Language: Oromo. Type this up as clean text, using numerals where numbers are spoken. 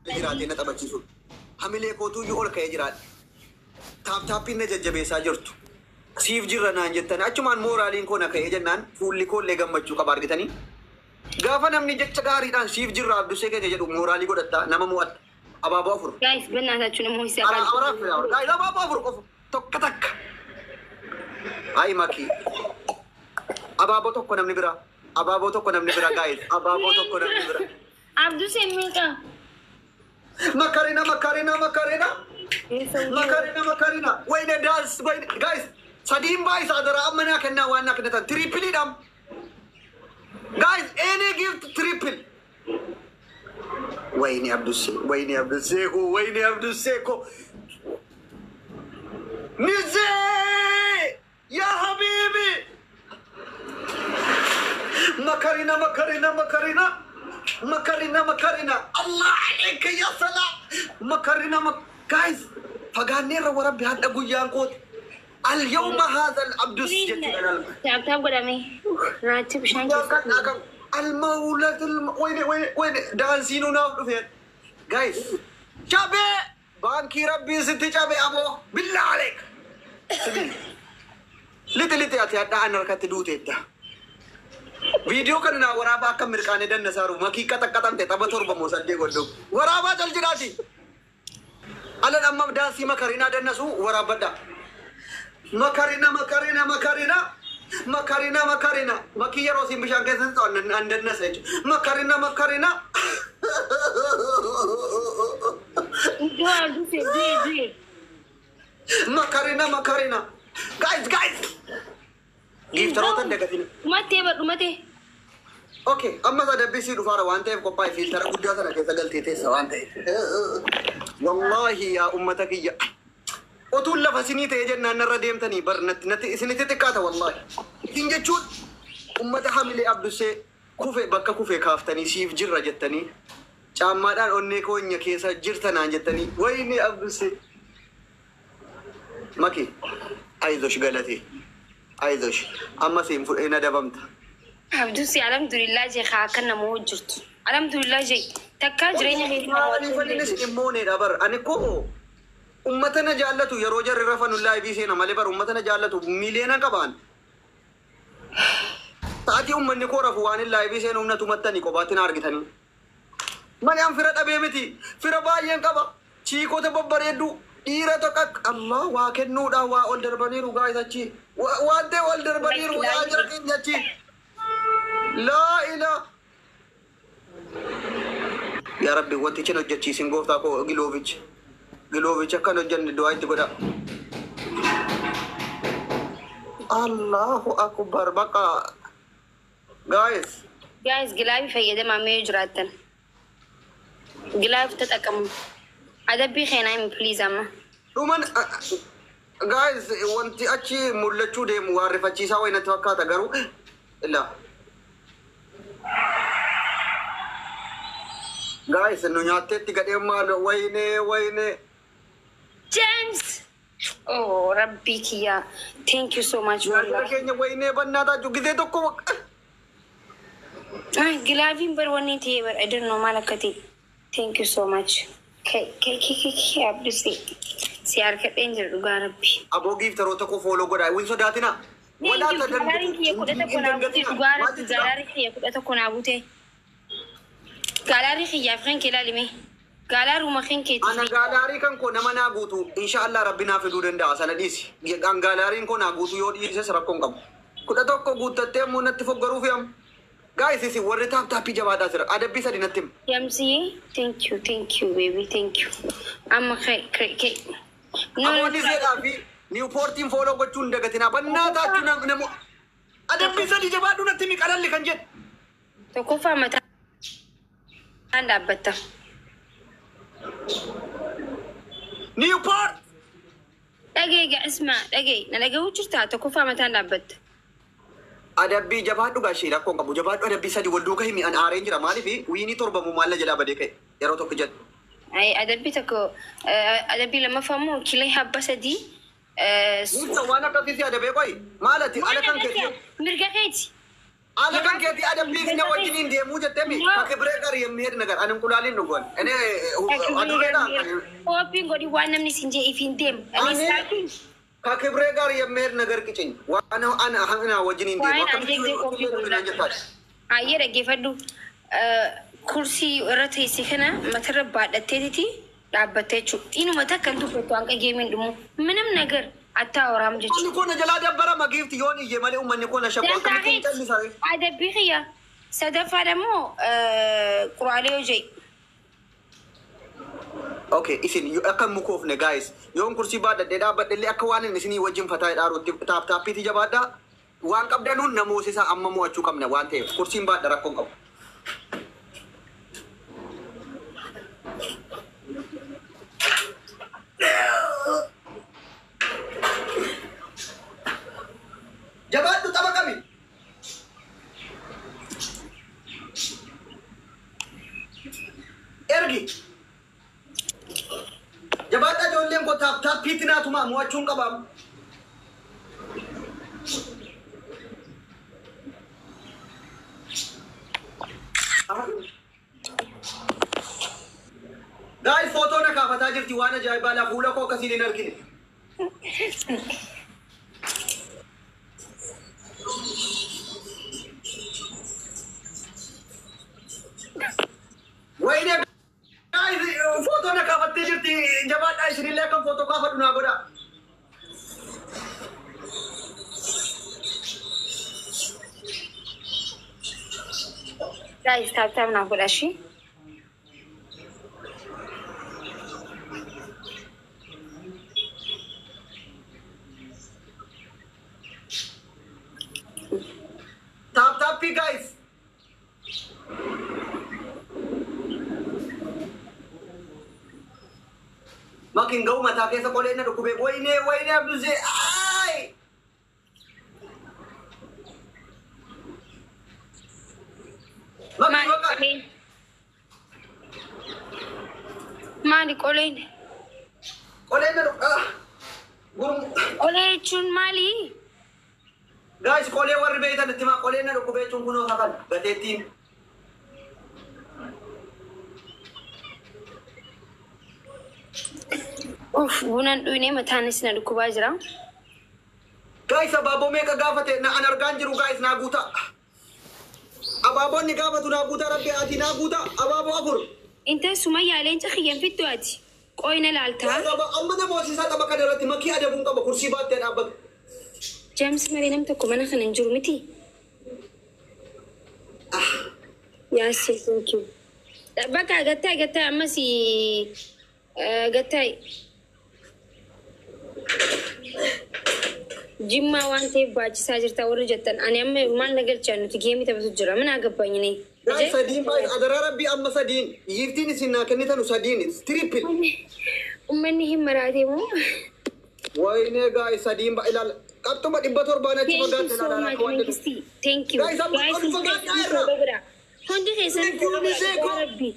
Jiraatee na taphachiisuudha. Hamilee kootuyyuu ol ka'ee jiraadha. Tap tapiin na jajjabeessaa jirtu. Siif jirra naan jettan achumaan mooraaliin koo na ka'ee jennaan fuulli koollee gammachuu qaba argitanii. Gaafa namni jecha gaariidhaan siif jirra Abdusee keenya jedhu mooraalii godhatta, nama mo'atta. Abaaboo 4. Guys, በእናታችሁ ደግሞ Ara amaraaf guys, abaaboo 4 qofa tokko takka. Ayi makii. Abaaboo 1 namni biraa. Abaaboo 1 namni biraa guys. Abaaboo 1 namni biraa. Abdusee meeqa? Makarina, makarina, makarina. Makarina, makarina. Wayne dance, wayne guys. Sadiin baay'isa adaraa amma naa kennaa waan naa kennatan. Tripleidhaam. Guys, any gift triple. Wayne Abdusee, wayne Abdusee ko, wayne Abdusee ko. Nizee! Ya habibi! Makarina, makarina, makarina. Makarina, makarina. Allah alayka ya salam. Makarina, guys. Fagaanneerra warabbi hadha guyyaan kooti. Al-yawma hadha al-abdus jechuudha. Tap tap godhame. Raachi bishaan keessa. Al-mawlatul wayne wayne wayne daansiin naaf dhufe. Guys, cabee baankii rabbii sitti cabe aboo billaa aleek. Lixi lixi ati hadha an harkatti duuteetta. Viidiyoo kana naa waraabaa akka mirqaanee dannasaaru makii qaxaqqaxamte tapha 7 moo 8 godhu. Waraabaa cal jedhaati. Alan amma daansii makarinaa dannasu waraabbadha. Makarina, makarina, makarina. Makarina, makarina. Makii yeroo isin bishaan keessatti ta'an an dannasa jechuudha. Makarina, makarina. Iddoo Abdusee du'e du'e. Makarina, makarina. Guys, guys. Gifteroota hin dagatina. Dhumattee bar dhumatee. Okay, amma adabbii dhufaara waan ta'eef qophaa'e filtera guddaa sana keessa galtee teessa waan ta'eef. Wallaahi yaa ummata kiyya. Otuun lafa isinii ta'ee jennaan narra deemtanii bar natti natti isinitti xiqqaata wallaahi. Isin jechuun ummata hamilee Abdusee kufe bakka kufe kaaftanii siif jirra jettanii caammaadhaan onnee koonya keessa jirtanaan jettanii wayini Abdusee. Maki ayizosh galatee ayizosh amma siin fudhee na dabamta. Abdusee alhamdulillah jee haa akka nama hojjetu. Alhamdulillah jee takkaa jireenya keessa Maaliif ani isin immoonedha bar ani koo ummata na jaallatu yeroo jarri rafanu live seena malee bar ummata na jaallatu miiliyoona qabaan. Sa'aatii ummanni koo rafu waan hin live seenu humna tumattanii kophaatti na argitanii. Mani an fira dhabee miti fira baay'een qaba chiikota babbareedduu dhiira tokko Allah waa kennuudhaan waa ol darbaniiru guys achi waan ta'e ol darbaniiru yaa jara keenya achi. Laa ilaa. Yaa Rabbi wanti isin hojjechiisin gooftaa koo giloovichi. Giloovichi akkan hojjenne du'aa itti godha. Allahu akbar baqa. Guys. Guys, glove fayyadamaa mee yoo jiraattan. Glove ተጠቀሙ. Adabbii keenaa himi please amma. Dhuman guys wanti achi mul'achuu deemu waan rifachiisaa wayi natti fakkaata garuu illa. Guys nu nyaatteetti gadhee maal wayine wayine. James! Oh, rabbii kiyya. Thank you so much. Nyaata keenya wayine bannaa taaju gisee tokko. Ah, gloveiin bar wanni ta'e bar I don't know maal akka ta'e. Thank you so much. Kee kee kee kee Abdusee. Si harkadheen jira dhugaa rabbi. Aboo gifteroota koo follow godhaa. Win sodaatina. Thank you. Gallery'n kiyya 11 naa buute dhugaa rabbi gallery kiyya 11 naa buute. Gallery kiyyaaf kan kee ilaalime. Galleryuma kan keetii. Ana gallery kan koo nama naa guutu insha Allah rabbi naa fiduu danda'a sana dhiisi. An galleryn koo naa guutu yoo dhiises rakkoon qabu. 11 guuttattee immoo natti foggaruuf yaam. Guys isin warri tap tapii jabaadhaa jira. Adabbii 3 natti hima. Yamsii thank you, thank you baby, thank you. Amma kee kee kee. Aboonni seedhaa fi Newportiin follow gochuun hin dagatinaa. Bannaa taachuu namu adabbii 3 jabaadhuu natti himi qalalli kan jedhu. Tokkoffaa mataan dhaabbatta. Newport! Dhagee isma dhagee na dhaga'uu jirtaa tokkoffaa mataan dhaabbatta. Adabbii jabaadhu gaashee rakkoon qabu jabaadhu adabbii 3 wal duuka himi an aareen jira maaliif wiinii 7 moo maalla jalaa badee ka'e yeroo tokko jedhu. Ay adabbii tokko adabbii lammaffaa immoo kilee habba 3. Ibsa waan akkasii si adabee qoyi maalati ala kan keeti. Mirga keeti. Haala kan keetii adabbii na wajjiniin deemuu jettemi ከክብሬ ጋር የሚሄድ ነገር ani እንቁላሊን ነው ጎን እኔ አዱሬዳ Qophiin godhi waan namni siin jee ifiin deemu. Ani ከክብሬ ጋር የሚሄድ ነገር ቅጭኝ ዋን አን አና wajjiniin deemu akkamitti godhu Hayyee dhaggeeffadhu. Kursii irra teesse kana matarra baadhatteetiti dhaabbattee jechuudha. Inuma takka hin dubbattu hanqa geemiin dhumu. ምንም ነገር አታወራም jechuudha. Uummanni kun na jalaa dabbara magiifti yoon iyye malee uummanni kun na shakku akkamitti hin callisare. Adabbii kiyya. Sadaffaa ደግሞ quraalee yoo jedhe. Okay, isin akka hin mukoofne guys yoon kursii baadhadhee dhaabbadhe akka waan inni isinii wajjin fataa dhaarutti taap taappiiti jabaadhaa. Waan qabdanuun namoota amma mo'achuu qabna waan ta'eef kursiin baadha rakkoon qabu. Jabaadhu tapha qabi. Ergi. Jabaadhaa ijoolleen koo taap taappiitti naatumaa mo'achuun qabaam. Guys, footoo na kaafataa jirti waan ajaa'ibaa laa fuula koo akkasiin hin argine. Wayne guys, footoo na kaafattee jirti jabaadhaa isinillee akkam footoo kaafadhu naa godhaa. Guys, tap tap naa godha ishee. Tap tappii guys. Makin ga'u mataa keessa qolee na dhukkubee wayinee wayinee abdusee aay. Makin Maali baqa. qoleen? Maali qoleen? Qolee na dhukkaa. Gurmu. Qolee jechuun maali? Guys, qolee warri beektan itti himaa qolee na dhukkubee jechuun kunoo kafan gateettiin. Uff, bunaan dhuyinee mataanis na dhukkubaa jira. Guys, abaaboo meeqa gaafate na an argaan jiru guys naa guutaa. Abaaboonni gaafatu naa guutaa rabbi ati naa guutaa abaaboo afur. Inta Sumayyaa leenca kiyyan fittu ati. Qoyna laaltaa. Amma namoota isaa tapha kana irratti makii adabuun qaba kursii baattee dhaabbatu. Jaamsi malee nam tokko mana kana hin jiru miti. Yaasir, thank you. Bakka gattaa gattaa ammas gattaa Jimmaa waan ta'eef baachisaa jirta warri jettan ani amma maal na galchaa nuti geemii taphatu jira mana gabbaanyine. Guys, sadiin baay'ee adaraa rabbii amma sadiin yiiftiin isin naa kennitanu sadiin triple. Uummanni hin maraatee moo? Wayinee guys sadiin baay'ee ilaala. Qabxuma 700 achi Thank you fagaatte so ilaalaa much, akka waan jedhu. Mangisti. Thank you. Guys, amma Guys, ol fagaadhaa irra. Hundi keessan Thank you, Miseeko. Rabbi.